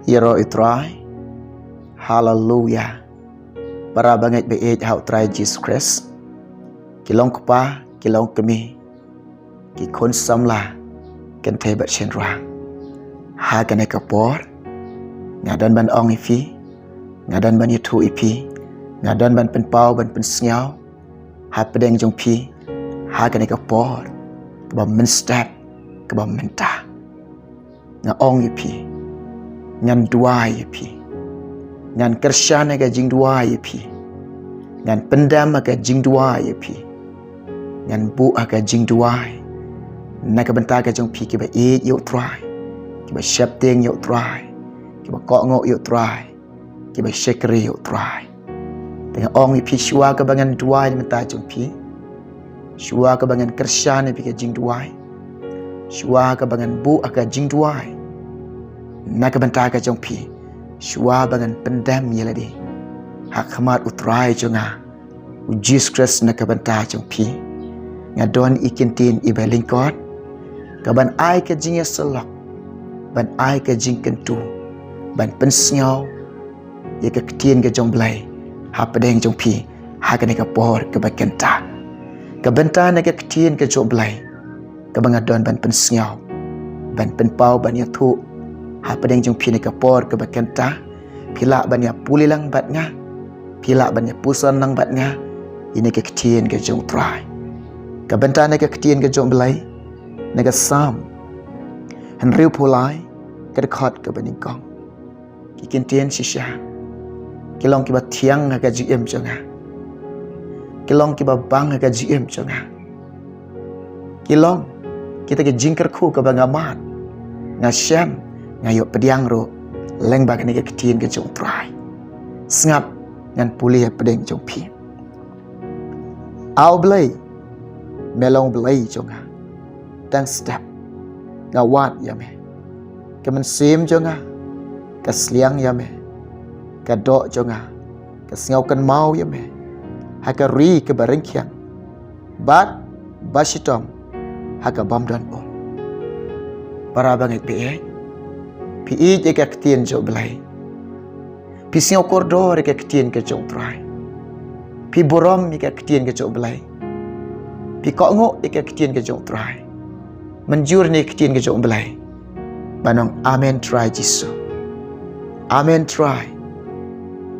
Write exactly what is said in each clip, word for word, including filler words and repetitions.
Ïaroh ïa u Trai. Haleluya. Para bangeit ba ïeit ha u Trai Jisu Khrist, ki long kpa, ki long kmie, ki khun samla kynthei bad shynrang, ha kane ka por nga don ban ong ïa phi, nga don ban ïathuh ïa phi, nga don ban pynpaw, ban pynsngew hapdeng jong phi ha kane ka por kaba mynstep, kaba mynta. Nga ong ïa phi, ngan duwai ïa phi, ngan kyrshan ha ka jingduwai ïa phi, ngan pyndem ha ka jingduwai ïa phi, ngan buh ha ka jingduwai na ka bynta ka jong phi kiba ïeit ïa u Trai, kiba sheptieng ïa u Trai, kiba kohnguh ïa u Trai, kiba shakri ïa u Trai. Te nga ong ïa phi, shuwa kaba ngan duwai na ka bynta jong phi, shuwa kaba ngan kyrshan ïa phi ka jingduwai, shuwa kaba ngan buh ha ka jingduwai na ka bynta ka jong phi, shuwa ba ngan pyndem ïa lade ha khmat u Trai jong nga u Jisu Khrist na ka bynta jong phi, nga don ïa ki ktien iba lyngkot, kaban ai ka jingïasyllok, ban ai ka jingkyntu, ban pynsngew ïa ka ktien ka jong u Blei hapdeng jong phi ha kane ka por kaba kynta. Ka bynta na ka ktien ka jong u Blei kaba nga don ban pynsngew, ban pynpaw, ban ïathuh hapdeng jong phi na ka por kaba kynta, phi lah ban ïa pule lang bad nga, phi lah ban ïa puson lang bad nga ïa kane ka ktien ka jong u Trai. Ka bynta na ka ktien ka jong u Blei na ka Salm hynriewphew lai, ka dkhot kaba nyngkong. Ki ktien shisha ki long kiba thiang ha ka jingim jong nga, ki long kiba bang ha ka jingim jong nga, ki long kita ki jingkyrkhu kaba nga mad, nga shem, nga ïoh pdiang ruh lyngba kane ka ktien ka jong u Trai. Sngap, ngan pule hapdeng jong phi. A u Blei, me long u Blei jong nga. Tang step nga wad ïa me. Ka mynsiem jong nga ka sliang ïa me. Ka doh jong nga ka sngewkynmaw ïa me ha ka ri kaba ryngkiang bad ba shitom ha ka bym don um. Para bangeit ba ïeit, phi ïeit ïa ka ktien jong u Blei? Phi sngewkordor ïa ka ktien ka jong u Trai? Phi burom ïa ka ktien ka jong u Blei? Phi kohnguh ïa ka ktien ka jong u Trai? Mynjur ne ka ktien ka jong u Blei? Ban ong amen Trai Jisu. Amen Trai.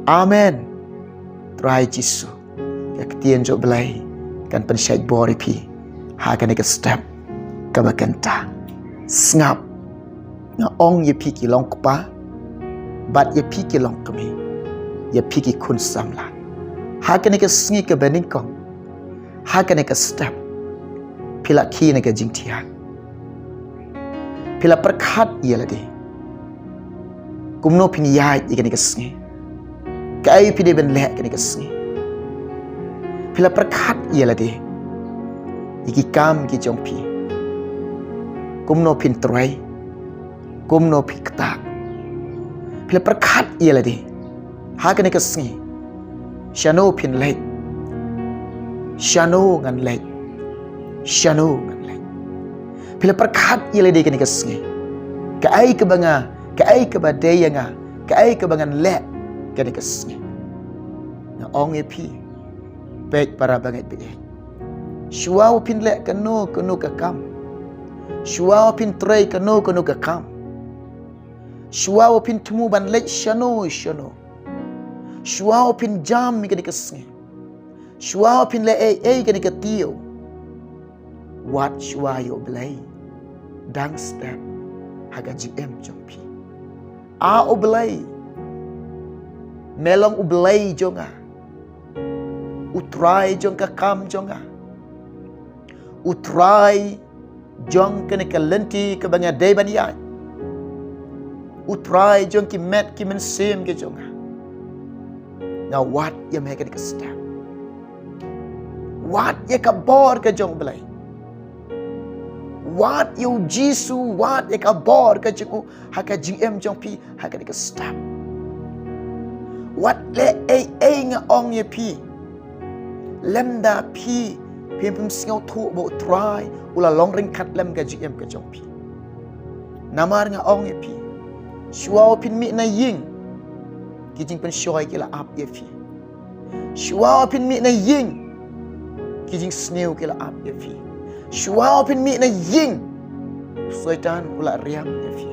Amen Trai Jisu. Ka ktien jong u Blei kan pynshait bor ïa phi ha kane ka step kaba kynta. Sngap, nga ong ïa phi ki long kpa, bad ïa phi ki long kmie, ïa phi ki khun samla, ha kane ka sngi kaba nyngkong, ha kane ka step, phi la khie na ka jingthiah. Phi la pyrkhat ïa lade kumno phin ïaid ïa kane ka sngi. Kaei phi dei ban leh kane ka sngi? Phi la pyrkhat ïa lade ïa ki kam ki jong phi, kumno phin trei, kumno phi ktah? Phi la pyrkhat ïa lade ha kane ka sngi, shano phin leit, shano ngan leit, shano ngan leit? Phi la pyrkhat ïa lade kane ka sngi, kaei kaba nga, kaei kaba dei ïa nga, kaei kaba ngan leh kane ka sngi? Nga ong ïa phi, peit para bangeit ba ïeit, shuwa ba phin leh kano kano ka kam, shuwa ba phin trei kano kano ka kam, shuwa ba phin thmu ban leit shano shano, shuwa ba phin jam ïa kane ka sngi, shuwa ba phin leh ei ei kane ka taïew, wad shuwa ïa u Blei dang step ha ka jingim jong phi. A u Blei, me long u Blei jong nga, u Trai jong ka kam jong nga, u Trai jong kane ka lynti kaba nga dei ban ïaid, u Trai jong ki met ki mynsiem ki jong nga. Nga wad ïa me ha kane ka step. Wad ïa ka bor ka jong u Blei. Wad ïa u Jisu, wad ïa ka bor ka jong u ha ka jingim jong phi ha kane ka step. Wat leh ei ei, nga ong ïa phi, lymda phi phim sngewthuh ba u Trai u la long ryngkat lem ka jingim ka jong phi. Namar nga ong ïa phi, Shuwa phin mih na ïing, ki jingpynshoi ki la ap ïa phi. Shuwa phin mih na ïing, ki jingsniew ki la ap ïa phi. Shuwa phin mih na ïing, u Soitan u la riam ïa phi.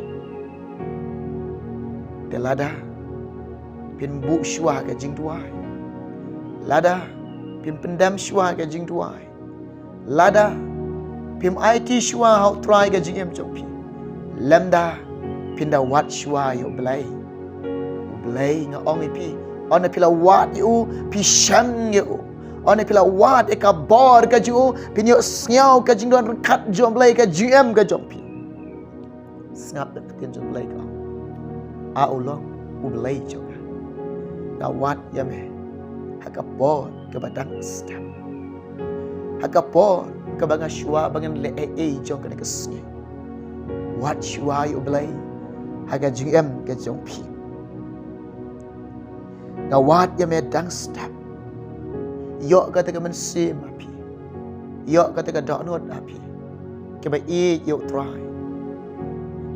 Te lada phin buh shuwa ka jingduwai, lada phin pyndem shuwa ka jingduwai, lada phim aiti shuwa ha u Trai ka jingim jong phi, lymda phin da wad shuwa ïa u Blei. U Blei, nga ong ïa phi, hynda phi la wad ïa u, phi shem ïa u. Hynda phi la wad ïa ka bor ka jong u, phin ïohsngew ka jingdon ryngkat jong u Blei ka jingim ka jong phi. Sngap da ka ktien jong u Blei ka ong, A U long u Blei jong nga. Nga wad ïa me ha ka por kaba dang step, ha ka por kaba nga shuwa ba ngan leh ei ei jong kane ka sngi. Wad shuwa ïa u Blei ha ka jingim ka jong phi. Nga wad ïa me dang step. Ïoh kata ka mynsiem ha phi, ïoh kata ka dohnud ha phi, kiba ïeit ïa u Trai,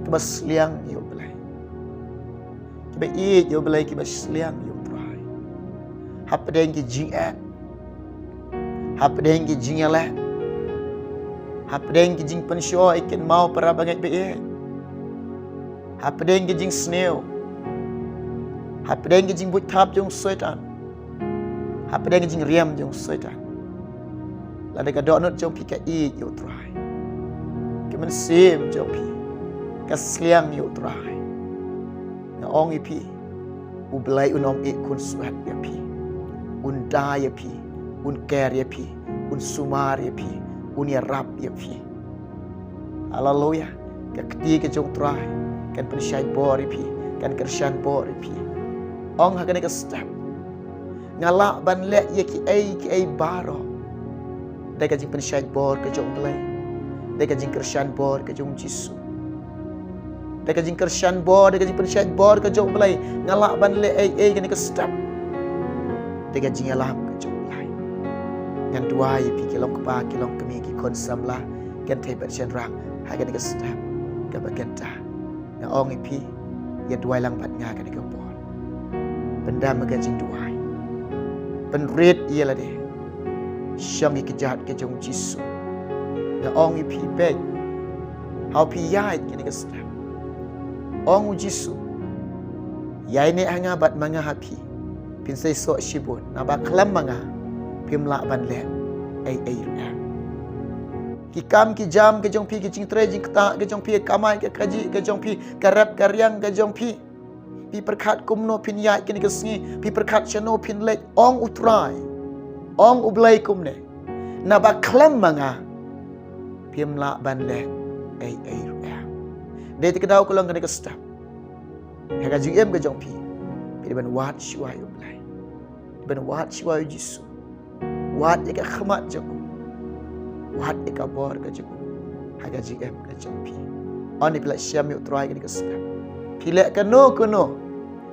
kiba sliang ïa u Blei, kiba ïeit ïa u Blei, kiba sliang ïa u Trai. Hapdeng ki jingeh, hapdeng ki jingïaleh, hapdeng ki jingpynshoi ïa ki kynmaw para bangeit ba ïeit, hapdeng ki jingsniew, hapdeng ki jingbuit thap jong u Soitan, hapdeng ki jingriam jong u Soitan, lada ka dohnud jong phi ka ïeit ïa u Trai, ka mynsiem jong phi ka sliang ïa u Trai, nga ong ïa phi, u Blei un ym ïeh khunswet ïa phi. Un da ïa phi, un ker ïa phi, un sumar ïa phi, un ïarap ïa phi. Haleluya. Ka kti ka jong u Trai kan pynshait bor ïa phi, kan kyrshan bor ïa phi. Ong ha kane ka step, nga lah ban leh ïa kiei kiei baroh da ka jingpynshait bor ka jong u Blei, da ka jingkyrshan bor ka jong u Jisu. Da ka jingkyrshan bor, da ka jingpynshait bor ka jong u Blei, nga lah ban leh ei ei kane ka step da ka jingïalam ka jong u Blei. Ngan duwai ïa phi ki long kpa, ki long kmie, ki khun samla, kynthei bad shynrang, ha kane ka step kaba kynta. Nga ong ïa phi, ïa duwai lang bad nga kane ka por. Pyndam ha ka jingduwai. Pynrit ïa lade shong ïa ka kjat ka jong u Jisu. Nga ong ïa phi, peit, ha u phi ïaid kane ka step, ong u Jisu, ïaineh ha nga bad ma nga ha phi, phin seisoh shibun. Naba khlem ma nga phim lah ban leh ei ei ruh em. Ki kam ki jam ka jong phi, ki jingtrei jingktah ka jong phi, ka kamai ka kajih ka jong phi, ka rep ka riang ka jong phi, phi pyrkhat kumno phin ïaid kane ka sngi, phi pyrkhat shano phin leit, ong u Trai, ong u Blei kumne, naba khlem ma nga phim lah ban leh ei ei ruh em. Dei te ka daw ka long kane ka step ha ka jingim ka jong phi, phi dei ban wad shuwa ïa u Blei, dei ban wad shuwa ïa u Jisu. Wad ïa ka khmat jong u, wad ïa ka bor ka jong u ha ka jingim ka jong phi. Hynda phi la shem ïa u Trai kane ka step, phi leh kano kano,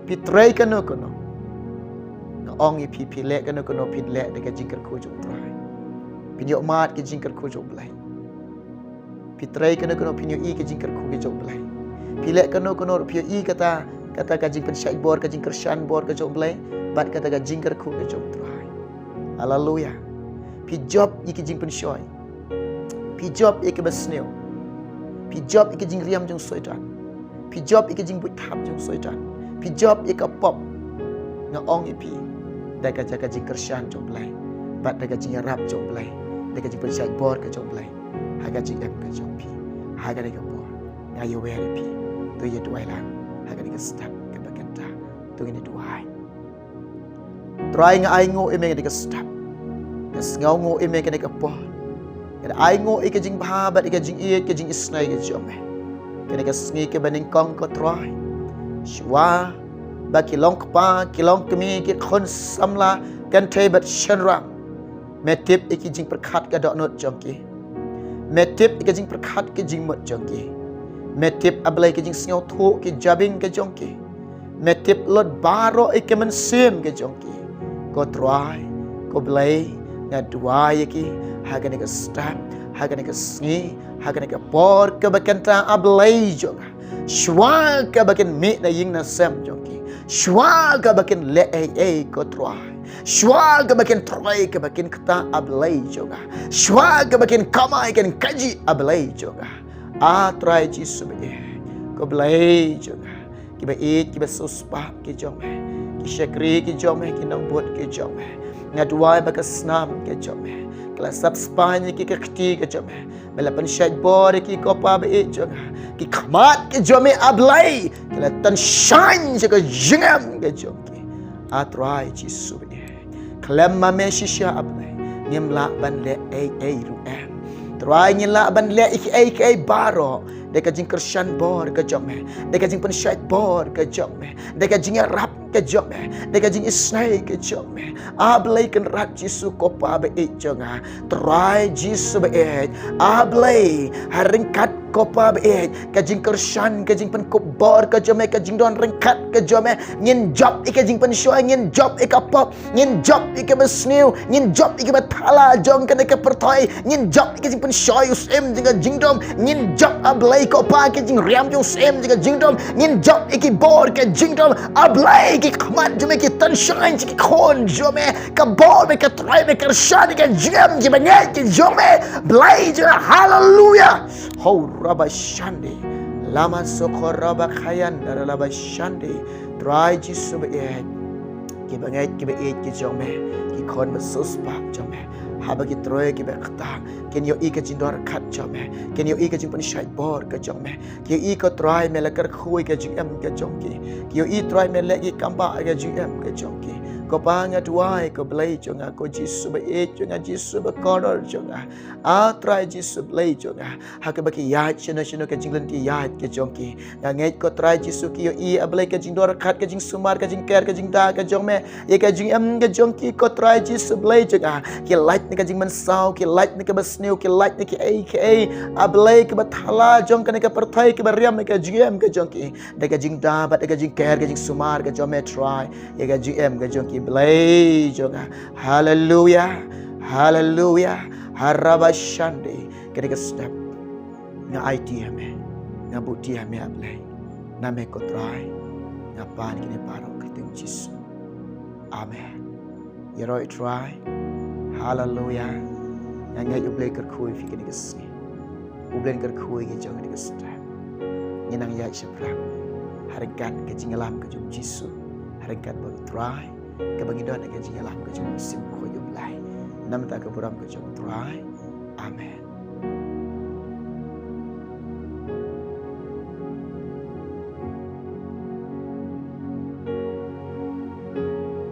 phi trei kano kano, nga ong ïa phi, phi leh kano kano, phin leh da ka jingkyrkhu jong u Trai. Phin ïoh mad ka jingkyrkhu jong u Blei. Phi trei kano kano, phin ïohi ka jingkyrkhu ka jong u Blei. Phi leh kano kano, phi ïohi kata, kata ka jingpynshait bor, ka jingkyrshan bor ka jong u Blei, bad kata ka jingkyrkhu ka jong u Trai. Haleluya. Phi jop ïa ka jingpynshoi, phi jop ïa kaba sniew, phi jop ïa ka jingriam jong u Soitan, phi jop ïa ka jingbuit thap jong u Soitan, phi jop ïa ka pop. Nga ong ïa phi, da ka jaka jingkyrshan jong u Blei, bad da ka jingïarap jong u Blei, da ka jingpynshait bor ka jong u Blei ha ka jingim ka jong phi, ha kane ka por, nga ïawer ïa phi. To ïa duwai lang ha kane ka step kaba kynta. To ngin ïa duwai. Trai, nga ainguh ïa me kane ka step, nga sngewnguh ïa me kane ka por. Nga ainguh ïa ka jingbha bad ïa ka jingïeit, ka jingisynei ka jong me kane ka sngi kaba nyngkong, ko Trai. Shuwa ba ki long kpa, ki long kmie, ki khun samla, kynthei bad shynrang, me tip ïa ki jingpyrkhat ka dohnud jong ki. Me tip ïa ka jingpyrkhat ka jingmut jong ki. Me tip, A Blei, ka jingsngewthuh ki jabieng ka jong ki. Me tip lut baroh ïa ka mynsiem ka jong ki. Ko Trai, ko Blei, nga duwai ïa ki ha kane ka step, ha kane ka sngi, ha kane ka por kaba kynta, A Blei jong nga. Shuwa kaba kin mih na ïing na sem jong ki, shuwa kaba kin leh ei ei ko Trai, shuwa kaba kin trei kaba kin kta A Blei jong nga, shuwa kaba kin kamai kin kajih A Blei jong nga. A Trai Jisu ba ïeit, ko Blei jong nga, kiba ïeit kiba siewspah ki jong me, ki shakri ki jong me, ki nongbud ki jong me, nga duwai ba ka snam ki jong me ka la sap spah ïa ki, ka kti ki jong me, me la pynshait bor ïa ki ko Pa ba ïeit jong nga. Ki khmat ki jong me A Blei ki la tan shaiñ sha ka jingim ki jong ki. A Trai Jisu ba ïeit, khlem ma me shisha A Blei ngim lah ban leh ei ei ruh em. Trai ngim lah ban leh ei ei baroh da ka jingkyrshan bor ka jong me, da ka jingpynshait bor ka jong me, da ka jingïarap ka jong me, da ka jingisynei ka jong me. A Blei Kynrad Jisu ko Pa ba ïeit jong nga, Trai Jisu ba ïeit, A Blei ha ryngkat ko Pa ba ïeit ka jingkyrshan, ka jingpynkup bor ka jong me, ka jingdon ryngkat ka jong me, ngin jop ïa ka jingpynshoi, ngin jop ïa ka pop, ngin jop ïa kaba sniew, ngin jop ïa kaba thala jong kane ka pyrthei, ngin jop ïa ka jingpynshoi u syiem jong ka jingdum, ngin jop A Blei ko Pa ka jingriam jong u syiem jong ka jingdum, ngin jop ïa ki bor ka jingdum. A Blei ki khmat jong me ki tan shaiñ sha ki khun jong me, ka bor me, ka trei me, ka kyrshan ka jingim kiba ngeit ki jong me. Blei jong nga, haleluya. Ho raba shande lama soko raba khayan da raba shande. Trai Jisu ba ïeit, kiba ngeit kiba ïeit ki jong me, ki khun ba siewspah jong me, haba ki trei kiba kta, kin ïohi ka jingdon ryngkat jong me, kin ïohi ka jingpynshait bor ka jong me, ki ïohi ko Trai me la kyrkhu ïa ka jingim ka jong ki, ki ïohi Trai me leh ki kam ba ïa ka jingim ka jong ki. Ko Pa nga duwai, ko Blei jong nga, ko Jisu ba ïeit jong nga, Jisu ba kordor jong nga. A Trai Jisu Blei jong nga, ha kaba ki ïaid shano shano ka jingleit ki ïaid ka jong ki, nga ngeit ko Trai Jisu ki ïohi A Blei ka jingdon ryngkat, ka jingsumar, ka jingker, ka jingda ka jong me ïa ka jingim ka jong ki ko Trai Jisu Blei jong nga. Ki lait na ka jingmynsaw, ki lait na kaba sniew, ki lait na ki ei ki ei A Blei kaba thala jong kane ka pyrthei kaba riam ïa ka jingim ka jong ki, da ka jingda bad da ka jingker, ka jingsumar ka jong me Trai ïa ka jingim ka jong ki Blei jong nga. Haleluya. Haleluya. Haraba shande. Kane ka step nga aiti ha me, nga buhti ha me A Blei. Na me ko Trai nga pan kine baroh ha kyrteng Jisu. Amen. Ïaroh Trai. Haleluya. Nga ngeit U Blei kyrkhu ïa phi kane ka sngi. U Blei kyrkhu ïa ki jong kane ka step. Ngin nang ïaid shaphrang ha ryngkat ka jingïalam ka jong Jisu, ha ryngkat bad U Trai, kaba ngi don ha ka jingïalam ka jong U Mynsiem Bakhuid U Blei. Namar ka burom ka jong U Trai. Amen.